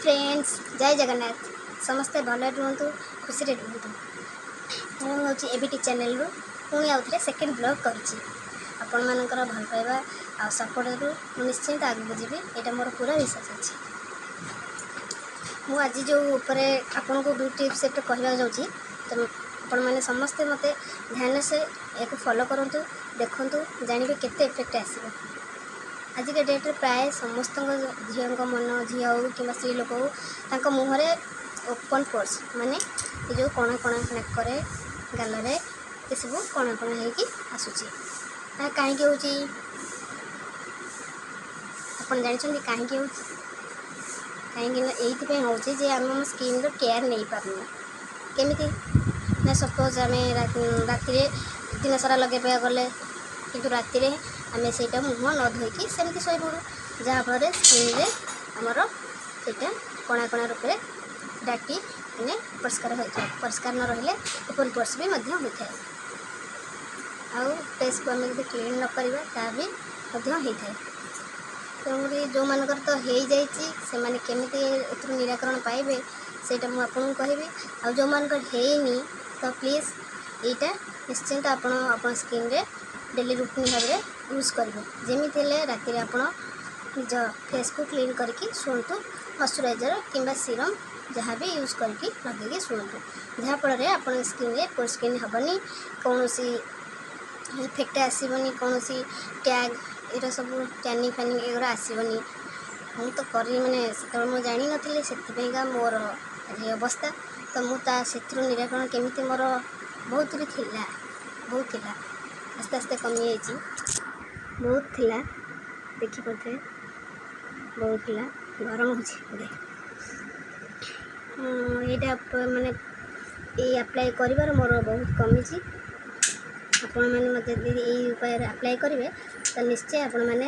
Friends, ଜୟ ଜଗନ୍ନାଥ। ସମସ୍ତେ ଭଲରେ ରୁହନ୍ତୁ, ଖୁସିରେ ରୁହନ୍ତୁ। ମୁଁ ହେଉଛି ଏବିଟି ଚ୍ୟାନେଲରୁ ପୁଣି ଆଉଥରେ ସେକେଣ୍ଡ ବ୍ଲଗ୍ କରୁଛି। ଆପଣମାନଙ୍କର ଭଲ ପାଇବା ଆଉ ସପୋର୍ଟରୁ ମୁଁ ନିଶ୍ଚିନ୍ତ ଆଗକୁ ଯିବି, ଏଇଟା ମୋର ପୁରା ବିଶ୍ୱାସ ଅଛି। ମୁଁ ଆଜି ଯେଉଁ ଉପରେ ଆପଣଙ୍କୁ ବ୍ୟୁଟି ଟିପ୍ସ କହିବାକୁ ଯାଉଛି, ତ ଆପଣମାନେ ସମସ୍ତେ ମୋତେ ଧ୍ୟାନ ସେ ଏହାକୁ ଫଲୋ କରନ୍ତୁ, ଦେଖନ୍ତୁ, ଜାଣିବେ କେତେ ଇଫେକ୍ଟ ଆସିବ। ଆଜିକା ଡେଟ୍ରେ ପ୍ରାୟ ସମସ୍ତଙ୍କ ଝିଅଙ୍କ ମନ, ଝିଅ ହେଉ କିମ୍ବା ସ୍ତ୍ରୀ ଲୋକ ହେଉ, ତାଙ୍କ ମୁହଁରେ ଓପନ୍ ପୋର୍ସ, ମାନେ ଏ ଯେଉଁ କଣା କଣା ନାକରେ, ଗାଲରେ, ଏସବୁ କଣା କଣା ହେଇକି ଆସୁଛି। ତାହା କାହିଁକି ହେଉଛି ଆପଣ ଜାଣିଛନ୍ତି? କାହିଁକି ହେଉଛି? କାହିଁକି ନା ଏଇଥିପାଇଁ ହେଉଛି ଯେ ଆମେ ଆମ ସ୍କିନ୍ର କେୟାର ନେଇପାରୁନୁ। କେମିତି ନା ସପୋଜ୍ ଆମେ ରାତିରେ ଦିନ ସାରା ଲଗେଇବା ଗଲେ, କିନ୍ତୁ ରାତିରେ ଆମେ ସେଇଟା ମୁହଁ ନ ଧୋଇକି ସେମିତି ଶୋଇପଡ଼ୁ, ଯାହାଫଳରେ ସ୍କିନ୍ରେ ଆମର ସେଇଟା କଣା କଣା ରୂପରେ ଡାଟି ମାନେ ପରିଷ୍କାର ହୋଇଥାଏ। ପରିଷ୍କାର ନ ରହିଲେ ଓପନ୍ ପୋର୍ସ ବି ମଧ୍ୟ ହୋଇଥାଏ। ଆଉ ଫେସ୍କୁ ଆମେ ଯଦି କ୍ଲିନ୍ ନ କରିବା, ତାହା ବି ମଧ୍ୟ ହେଇଥାଏ। ତେଣୁକରି ଯେଉଁମାନଙ୍କର ତ ହେଇଯାଇଛି, ସେମାନେ କେମିତି ଏଥିରୁ ନିରାକରଣ ପାଇବେ, ସେଇଟା ମୁଁ ଆପଣଙ୍କୁ କହିବି। ଆଉ ଯେଉଁମାନଙ୍କର ହେଇନି, ତ ପ୍ଲିଜ୍ ଏଇଟା ନିଶ୍ଚିନ୍ତ ଆପଣ ଆପଣ ସ୍କିନ୍ରେ ଡେଲି ରୁଟିନ୍ ଭାବରେ ୟୁଜ୍ କରିବେ। ଯେମିତି ହେଲେ ରାତିରେ ଆପଣ ନିଜ ଫେସ୍କୁ କ୍ଲିନ୍ କରିକି ଶୁଅନ୍ତୁ। ମଶ୍ଚରାଇଜର୍ କିମ୍ବା ସିରମ୍ ଯାହା ବି ୟୁଜ୍ କରିକି ଲଗେଇକି ଶୁଅନ୍ତୁ, ଯାହାଫଳରେ ଆପଣଙ୍କ ସ୍କିନ୍ରେ ପୋର୍ ସ୍କିନ୍ ହେବନି, କୌଣସି ଇଫେକ୍ଟ ଆସିବନି, କୌଣସି ଟ୍ୟାଗ୍ ଏଗୁଡ଼ା ସବୁ ଟ୍ୟାନିଂ ଫ୍ୟାନିଂ ଏଗୁଡ଼ା ଆସିବନି। ମୁଁ ତ କରି ମାନେ ସେତେବେଳେ ମୁଁ ଜାଣିନଥିଲି, ସେଥିପାଇଁକା ମୋର ଆଜି ଅବସ୍ଥା। ତ ମୁଁ ତା ସେଥିରୁ ନିରାକରଣ କେମିତି, ମୋର ବହୁତ ବି ଥିଲା, ବହୁତ ଥିଲା, ଆସ୍ତେ ଆସ୍ତେ କମିଯାଇଛି। ବହୁତ ଥିଲା, ଦେଖିପାରୁଥିବେ, ବହୁତ ଥିଲା। ଗରମ ହେଉଛି ବୋଧେ। ଏଇଟା ମାନେ ଏଇ ଆପ୍ଲାଏ କରିବାରୁ ମୋର ବହୁତ କମିଛି। ଆପଣମାନେ ମୋତେ ଯଦି ଏଇ ଉପାୟରେ ଆପ୍ଲାଏ କରିବେ, ତ ନିଶ୍ଚୟ ଆପଣମାନେ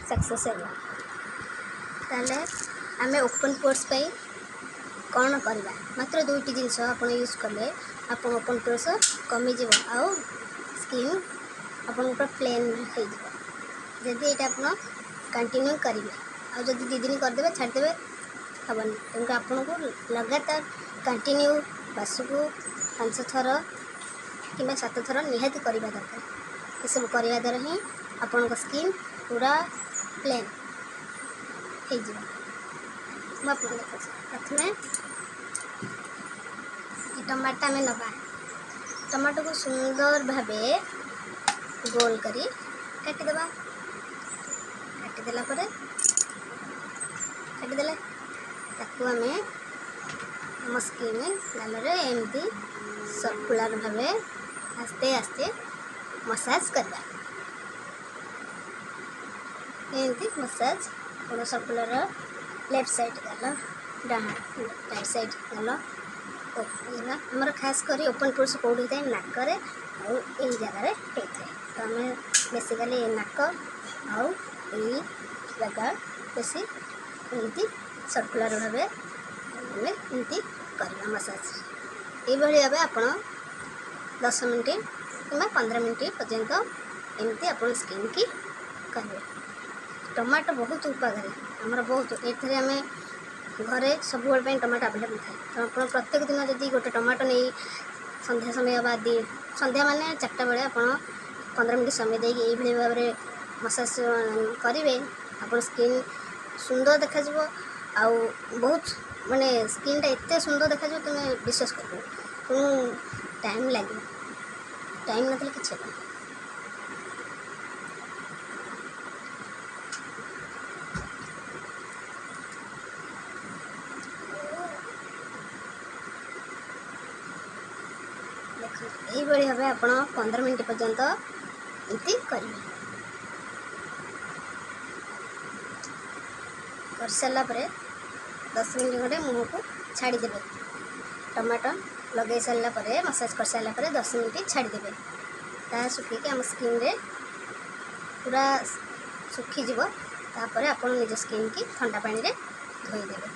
ସକ୍ସେସ୍ ହେବେ। ତାହେଲେ ଆମେ ଓପନ୍ ପୋର୍ସ ପାଇଁ କ'ଣ କରିବା? ମାତ୍ର ଦୁଇଟି ଜିନିଷ ଆପଣ ୟୁଜ୍ କଲେ ଆପଣ ଓପନ୍ ପୋର୍ସ କମିଯିବ ଆଉ ସ୍କିନ୍ ଆପଣଙ୍କ ପୁରା ପ୍ଲେନ୍ ହେଇଯିବ, ଯଦି ଏଇଟା ଆପଣ କଣ୍ଟିନ୍ୟୁ କରିବେ। ଆଉ ଯଦି 2 ଦିନ କରିଦେବେ, ଛାଡ଼ିଦେବେ, ହେବନି। ତେଣୁ ଆପଣଙ୍କୁ ଲଗାତାର କଣ୍ଟିନ୍ୟୁ ମାସକୁ 5 ଥର କିମ୍ବା 7 ଥର ନିହାତି କରିବା ଦରକାର। ଏସବୁ କରିବା ଦ୍ୱାରା ହିଁ ଆପଣଙ୍କ ସ୍କିନ୍ ପୁରା ପ୍ଲେନ୍ ହେଇଯିବ। ମୁଁ ଆପଣଙ୍କୁ ଦେଖାଉଛି। ପ୍ରଥମେ ଏ ଟମାଟୋ ଆମେ ନେବା। ଟମାଟୋକୁ ସୁନ୍ଦର ଭାବେ ଗୋଲ କରି କାଟିଦେବା। କାଟିଦେଲା ପରେ, କାଟିଦେଲେ ତାକୁ ଆମେ ଆମ ସ୍କିନ୍ ଗାଲରେ ଏମିତି ସର୍କୁଲାର ଭାବେ ଆସ୍ତେ ଆସ୍ତେ ମସାଜ କରିବା। ଏମିତି ମସାଜ ଆପଣ ସର୍କୁଲାର ଲେଫ୍ଟ ସାଇଡ଼୍ ଗାଲ, ଡାହାଣ ରାଇଟ୍ ସାଇଡ଼୍ ଗାଲ। ଆମର ଖାସ୍ କରି ଓପନ୍ ପୋର୍ସ କେଉଁଠି ହେଇଥାଏ? ନାକରେ ଆଉ ଏଇ ଜାଗାରେ ହେଇଥାଏ। ତ ଆମେ ବେସିକାଲି ଏ ନାକ ଆଉ ଏଇ ଜାଗା ବେଶୀ ଏମିତି ସର୍କୁଲାର ଭାବେ ଆମେ ଏମିତି କରିବା ମସାଜ। ଏଇଭଳି ଭାବେ ଆପଣ 10 ମିନିଟ୍ କିମ୍ବା 15 ମିନିଟ୍ ପର୍ଯ୍ୟନ୍ତ ଏମିତି ଆପଣ ସ୍କିନ୍କି କରିବେ। ଟମାଟୋ ବହୁତ ଉପକାରୀ ଆମର, ବହୁତ। ଏଥିରେ ଆମେ ଘରେ ସବୁବେଳେ ପାଇଁ ଟମାଟୋ ଆଭେଲେବୁଲ୍ ଥାଏ। ତ ଆପଣ ପ୍ରତ୍ୟେକ ଦିନ ଯଦି ଗୋଟେ ଟମାଟୋ ନେଇ ସନ୍ଧ୍ୟା ସମୟ ବା ସନ୍ଧ୍ୟା ମାନେ 4ଟା ବେଳେ ଆପଣ 15 ମିନିଟ୍ ସମୟ ଦେଇକି ଏଇଭଳି ଭାବରେ ମସାଜ କରିବେ, ଆପଣ ସ୍କିନ୍ ସୁନ୍ଦର ଦେଖାଯିବ। ଆଉ ବହୁତ ମାନେ ସ୍କିନ୍ଟା ଏତେ ସୁନ୍ଦର ଦେଖାଯିବ, ତୁମେ ବିଶ୍ୱାସ କରିବନି। ତେଣୁ ଟାଇମ୍ ଲାଗିବ, ଟାଇମ୍ ନଥିଲେ କିଛି ହେବନି। ଦେଖନ୍ତୁ, ଏଇଭଳି ଭାବେ ଆପଣ 15 ମିନିଟ୍ ପର୍ଯ୍ୟନ୍ତ ଏମିତି କରିବେ। କରିସାରିଲା ପରେ 10 ମିନିଟ୍ ଖଣ୍ଡେ ମୁହଁକୁ ଛାଡ଼ିଦେବେ। ଟମାଟୋ ଲଗାଇ ସାରିଲା ପରେ, ମସାଜ କରିସାରିଲା ପରେ 10 ମିନିଟ୍ ଛାଡ଼ିଦେବେ। ତାହା ଶୁଖିକି ଆମ ସ୍କିନ୍ରେ ପୁରା ଶୁଖିଯିବ। ତାପରେ ଆପଣ ନିଜ ସ୍କିନ୍କି ଥଣ୍ଡା ପାଣିରେ ଧୋଇଦେବେ।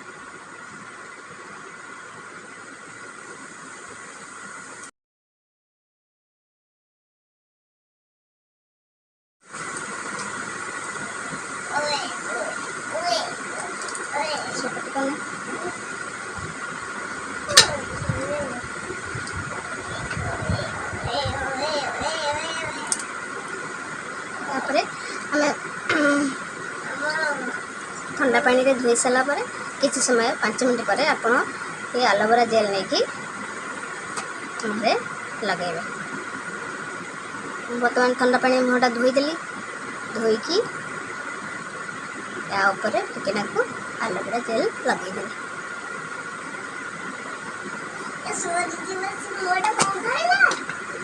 ପାଣିରେ ଧୋଇ ସାରିଲା ପରେ କିଛି ସମୟ, 5 ମିନିଟ୍ ପରେ ଆପଣ ଏ ଆଲୋଭେରା ଜେଲ୍ ନେଇକି ମୁହଁରେ ଲଗାଇବେ। ମୁଁ ବର୍ତ୍ତମାନ ଥଣ୍ଡା ପାଣି ମୁହଁଟା ଧୋଇଦେଲି। ଧୋଇକି ତା ଉପରେ ଟିକେ ନାକୁ ଆଲୋଭେରା ଜେଲ୍ ଲଗେଇଦେଲି।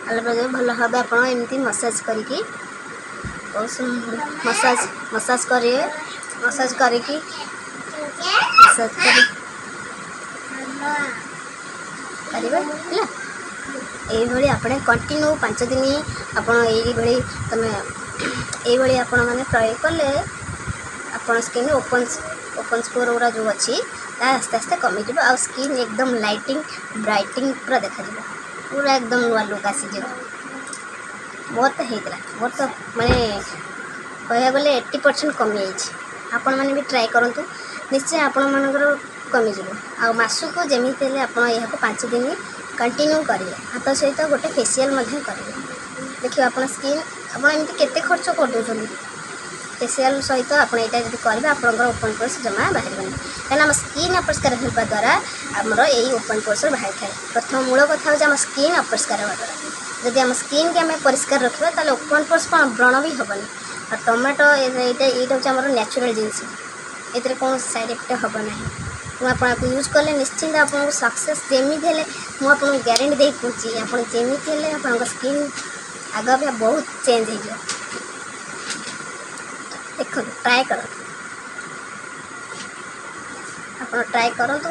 ଆଲୋଭେରା ଜେଲ୍ ଭଲ ଭାବେ ଆପଣ ଏମିତି ମସାଜ କରିକି, ବହୁତ ମସାଜ ମସାଜ କରିବେ। ମସାଜ କରିକି, ମସାଜ କରି କରିବେ ହେଲା। ଏଇଭଳି ଆପଣ କଣ୍ଟିନ୍ୟୁ 5 ଦିନ ଆପଣ ଏଇଭଳି ତମେ ଏଇଭଳି ଆପଣମାନେ ପ୍ରୟୋଗ କଲେ ଆପଣ ସ୍କିନ୍ ଓପନ୍ ଓପନ୍ ପୋର୍ ଗୁଡ଼ା ଯେଉଁ ଅଛି, ତା ଆସ୍ତେ ଆସ୍ତେ କମିଯିବ ଆଉ ସ୍କିନ୍ ଏକଦମ ଲାଇଟିଂ ବ୍ରାଇଟିଂ ପୁରା ଦେଖାଯିବ। ପୁରା ଏକଦମ ନୂଆ ଲୁକ୍ ଆସିଯିବ। ମୋର ତ ହେଇଥିଲା, ମୋର ତ ମାନେ କହିବାକୁ ଗଲେ 80% କମିଯାଇଛି। ଆପଣମାନେ ବି ଟ୍ରାଏ କରନ୍ତୁ, ନିଶ୍ଚୟ ଆପଣମାନଙ୍କର କମିଯିବ। ଆଉ ମାସକୁ ଯେମିତି ହେଲେ ଆପଣ ଏହାକୁ 5 ଦିନ କଣ୍ଟିନ୍ୟୁ କରିବେ ଆଉ ତା ସହିତ ଗୋଟେ ଫେସିଆଲ୍ ମଧ୍ୟ କରିବେ। ଦେଖିବେ ଆପଣ ସ୍କିନ୍, ଆପଣ ଏମିତି କେତେ ଖର୍ଚ୍ଚ କରିଦେଉଛନ୍ତି। ଫେସିଆଲ୍ ସହିତ ଆପଣ ଏଇଟା ଯଦି କରିବେ, ଆପଣଙ୍କର ଓପନ୍ ପୋର୍ସ ଜମା ବାହାରିବନି। କାହିଁକିନା ଆମ ସ୍କିନ୍ ଅପରିଷ୍କାର ହେବା ଦ୍ୱାରା ଆମର ଏଇ ଓପନ୍ ପୋର୍ସ ବାହାରିଥାଏ। ପ୍ରଥମ ମୂଳ କଥା ହେଉଛି ଆମ ସ୍କିନ୍ ଅପରିଷ୍କାର ହେବା ଦ୍ୱାରା। ଯଦି ଆମ ସ୍କିନ୍କି ଆମେ ପରିଷ୍କାର ରଖିବା, ତାହେଲେ ଓପନ୍ ପୋର୍ସ କ'ଣ, ବ୍ରଣ ବି ହେବନି। ଆଉ ଟମାଟୋ ଏଇଟା ଏଇଟା ହେଉଛି ଆମର ନ୍ୟାଚୁରାଲ୍ ଜିନିଷ। ଏଥିରେ କୌଣସି ସାଇଡ଼୍ ଇଫେକ୍ଟ ହେବ ନାହିଁ। ମୁଁ ଆପଣ ଆକୁ ୟୁଜ୍ କଲେ ନିଶ୍ଚିନ୍ତ ଆପଣଙ୍କୁ ସକ୍ସେସ୍ ଯେମିତି ହେଲେ, ମୁଁ ଆପଣଙ୍କୁ ଗ୍ୟାରେଣ୍ଟି ଦେଇ କହୁଛି, ଆପଣ ଯେମିତି ହେଲେ ଆପଣଙ୍କ ସ୍କିନ୍ ଆଗ ଅପେକ୍ଷା ବହୁତ ଚେଞ୍ଜ ହେଇଯିବ। ଦେଖନ୍ତୁ, ଟ୍ରାଏ କରନ୍ତୁ। ଆପଣ ଟ୍ରାଏ କରନ୍ତୁ,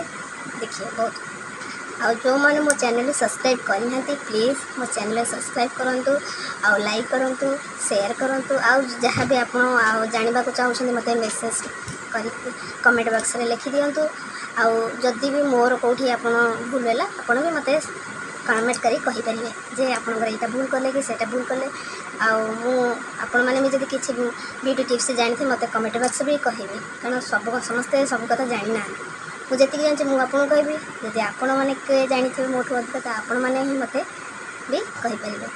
ଦେଖିବେ ବହୁତ। ଆଉ ଯେଉଁମାନେ ମୋ ଚ୍ୟାନେଲ୍ ସବସ୍କ୍ରାଇବ୍ କରିନାହାନ୍ତି, ପ୍ଲିଜ୍ ମୋ ଚ୍ୟାନେଲ୍ ସବସ୍କ୍ରାଇବ୍ କରନ୍ତୁ ଆଉ ଲାଇକ୍ କରନ୍ତୁ, ସେୟାର କରନ୍ତୁ। ଆଉ ଯାହା ବି ଆପଣ ଆଉ ଜାଣିବାକୁ ଚାହୁଁଛନ୍ତି, ମୋତେ ମେସେଜ୍ କରି କମେଣ୍ଟ ବକ୍ସରେ ଲେଖିଦିଅନ୍ତୁ। ଆଉ ଯଦି ବି ମୋର କେଉଁଠି ଆପଣ ଭୁଲ ହେଲା, ଆପଣ ବି ମୋତେ କମେଣ୍ଟ କରି କହିପାରିବେ ଯେ ଆପଣଙ୍କର ଏଇଟା ଭୁଲ କଲେ କି ସେଇଟା ଭୁଲ କଲେ। ଆଉ ମୁଁ ଆପଣମାନେ ବି ଯଦି କିଛି ବ୍ୟୁଟି ଟିପ୍ସ ଜାଣିଥିବେ, ମୋତେ କମେଣ୍ଟ ବକ୍ସରେ ବି କହିବେ। କାରଣ ସବୁ ସମସ୍ତେ ସବୁ କଥା ଜାଣିନାହାନ୍ତି। ମୁଁ ଯେତିକି ଜାଣିଛି, ମୁଁ ଆପଣଙ୍କୁ କହିବି। ଯଦି ଆପଣମାନେ କିଏ ଜାଣିଥିବେ ମୋଠୁ ଅଧିକ, ତ ଆପଣମାନେ ହିଁ ମୋତେ ବି କହିପାରିବେ।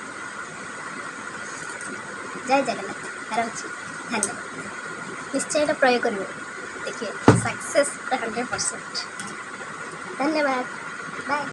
ଜୟ ଜଗନ୍ନାଥ। ରହୁଛି, ଧନ୍ୟବାଦ। ନିଶ୍ଚୟ ଏଇଟା ପ୍ରୟୋଗ କରିବେ, ଦେଖିବେ ସକ୍ସେସ୍ ପୁରା 100%। ଧନ୍ୟବାଦ।